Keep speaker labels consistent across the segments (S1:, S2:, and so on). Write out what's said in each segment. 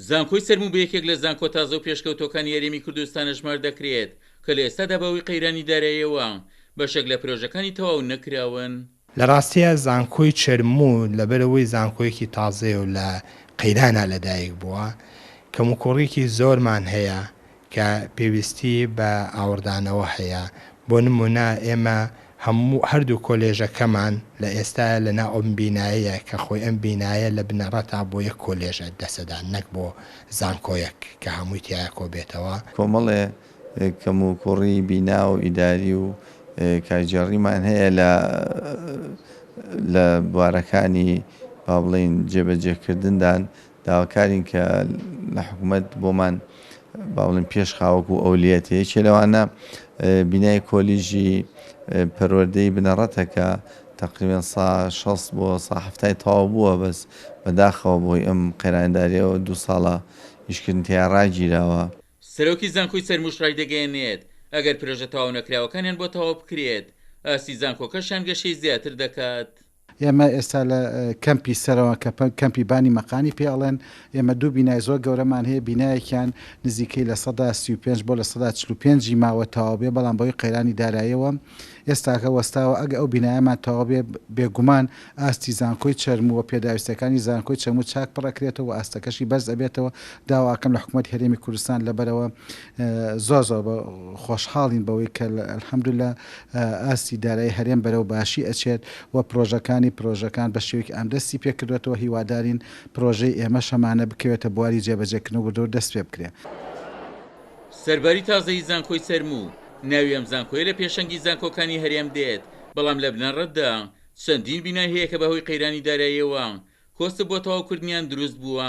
S1: زانکۆی چەرموو بە یەکێک لە زانکۆ تازە و پێشکەوتووەکانی هەرێمی کوردستان ئەژمار دەکرێت کە لە ئێستادا بەهۆی قەیرانی داراییەوە بەشێک لە پرۆژەکانی تەواو نەکراون.
S2: لە ڕاستیا زانکۆی چەرموو لەبەرئەوەی زانکۆیەکی تازەیە و لە قەیرانا لەدایک بووە کەموکوڕیکی زۆرمان هەیە کە پێویستی بە ئاوڕدانەوە هەیە، بۆ نموونە ئێمە هەموو هەردوو کۆلێژەکەمان لە ئێستایا لە ناو ئەم بینایەیە کە خۆی ئەم بینایە لە بنەڕەتا بۆ یەک کۆلێژە دەسەدان نەک بۆ زانکۆیەک کە هەمووی تیایا کۆبێتەوە.
S3: کۆمەڵێ کەموکوڕی بینا و ئیداری و کارگێڕیمان هەیە لە لە بوارەکانی با بڵێین جێبەجێکردندان داواکارین کە لە حکومەت بۆمان با بڵێین پێش خا وەکو ئەولیەتە یەکێ لەوانە بینای کۆلیژی پەروەردەی بنەڕەتە کە تقریبا سا 60 بۆ سا هەفتای تەواو بووە بەس بەداخەوە بۆی ئەم قەیرانیداریەوە دوو ساڵە ئیشکردن تیا ڕاگیراوە.
S1: سەرۆکی زانکۆی چەرمووش ڕایدەگەیەنێت، ئەگەر پرۆژە تەواونەکراوەکانیان بۆ تەواو بکرێت، ئاستی زانکۆکەشیان گەشەی زیاتر دەکات.
S4: ئێمە ئێستا لە کەمپی سەرەوە کە کەمپی بانی مەقانی پێ ئەڵێن، ئێمە دوو بینای زۆر گەورەمان هەیە، بینایەکیان نزیکەی 35% بۆ 45% ی ماوە تەواو بێ، بەڵام بەهۆی قەیرانی داراییەوە ئێستاکە وەستاوە، ئەگە ئەو بینایەمان تەواو بێ بێگومان ئاستی زانکۆی چەرموو و پێداویستیەکانی زانکۆی چەرموو چاک پڕ ئەکرێتەوە و ئاستەکەشی بەرز ئەبێتەوە، داوا ئەکەم لە حکومەتی هەرێمی کوردستان لەبەرئەوە زۆر زۆر خۆشحاڵین بەوەی کە الحمدللە ئاستی دارایی هەرێم بەرەو باشی ئەچێت و پرۆژەکانی پرۆژەکان بە شێوەیەکی ئام دەستی پێکردوەتەوە هیوادارین پرۆژەی ئێمەش هەمانە بکەوێتە بواری جێبەجێکردن و وردە دەست پێ بکرێ.
S1: سەرباری تازەیی زانکۆی چەرموو، ناوی ئەم زانکۆیە لە پێشەنگی زانکۆکانی هەرێم دێت، بەڵام لە بنەڕەتدا چەندین بینای هەیە کە بەهۆی قەیرانی داراییەوە کۆسپ بۆ تەواوکردنیان دروست بووە.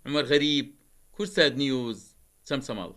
S1: عومەر غەریب، کوردسات نیوز، چەمچەماڵ.